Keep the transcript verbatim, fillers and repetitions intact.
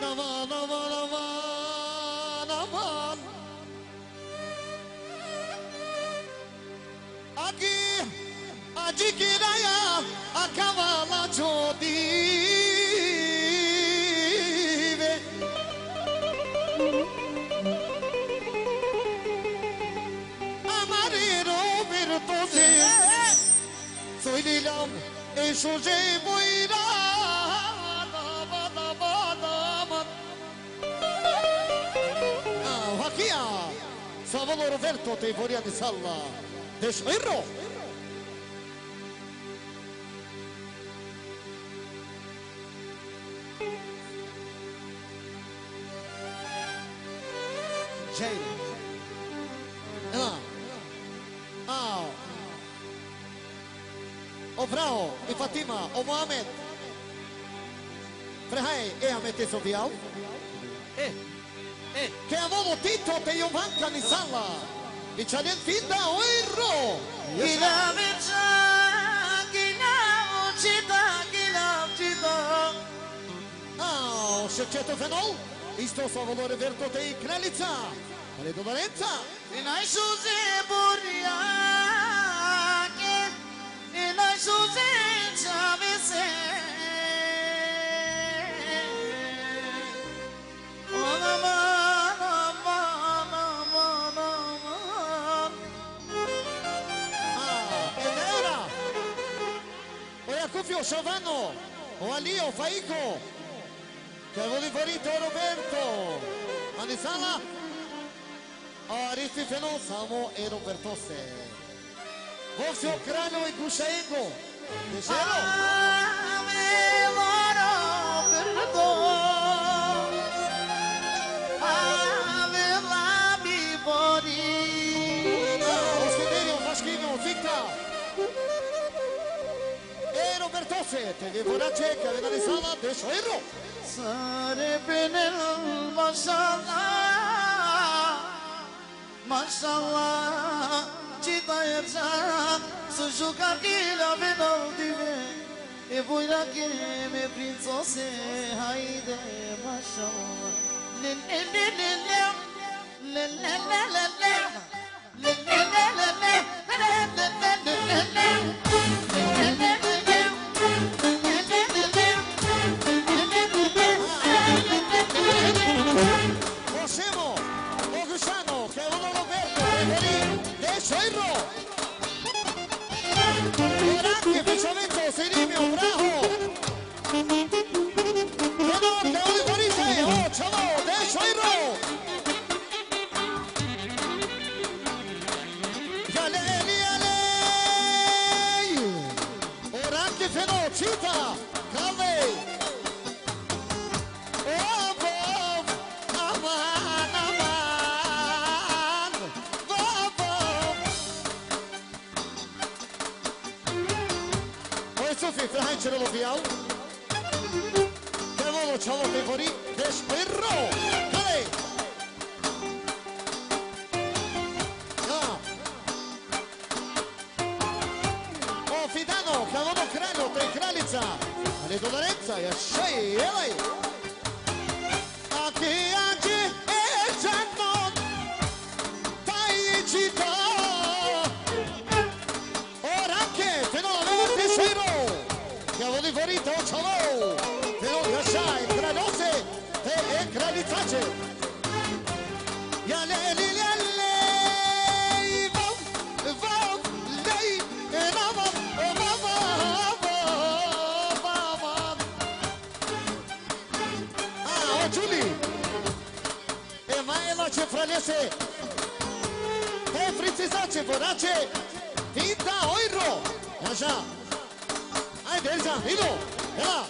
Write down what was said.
Aman, aman, aman, aman. Aki, aki kiraya, akavala chodive. Amare Roberto se. Soy lilam, eso se voy a. Ah, vakia. Savolo Roberto te voria de sala. De shiro. Jane. Ah. Ah. O Frao, i Fatima, o Mohamed. Frehai, e a mete Sofiao. E, e. Ke a momo Tito te Jovan Kanisala. I chalen finda o ero. Gila vicha, gila uchita, gila uchita. Ah, o Shekheto Fenol. Isto sa valore verto te i Kralica. Ale do Valenca. I najšuže burjake, i najšuže čavese. Aman, aman, aman, aman, aman. Ah, Enera. O Jakufio Šovano, o Alio Faiko. Ke vodi vorito Roberto. Anisala. Aristi feno samo e Robertose. Voksio kraljo i Gušaengo. Dešero. Ave Roberto. Ave la mi bori. Oskederio, Faškinjo, Zika. E Robertose, te vi vorače, ke avena nisala, dešero. Sare penel, mašallah. Mašallah, čita erđa, so žuka kila venal dive. E vojrake me princose, hajde, mašallah. Le, le, le, le, le. Le, le, le, le, le. Le, le, le, le, le. Osemo, Ogusano, ke uno Roberto, Evelin, de Soiro. Ora ke pensamentu, Sirimio, bravo. Ke no, ke uno Borise, o, čalo, de Soiro. Jale, eli, ale. Ora ke feno, čita, kale. O, bo, aman, aman. Bo, bo. Oj, Sufi, frahaj čerelo vijal. Ke volo čalo te vori, deš perro. Kale. Ja. O Fidano, Kalono Kraljo, te Kraljica. Ali do Lorenca, ja šaj, jelaj. Aki anđe e džano, taj čita. O Rake, fenola vela te šajro. Ja voli vorita o čalo. Fenola ja šaj, Kraljose, te e Kraljicače. Ja le, li, le, le, vav, vav, lej, e, na, vav, o, vav, vav, vav, vav. A, o, Đuli. E, majla će fralese. Te fricizače, vorače. Vinda, ojro. Naža. Ajde, Elza, idu. Hela.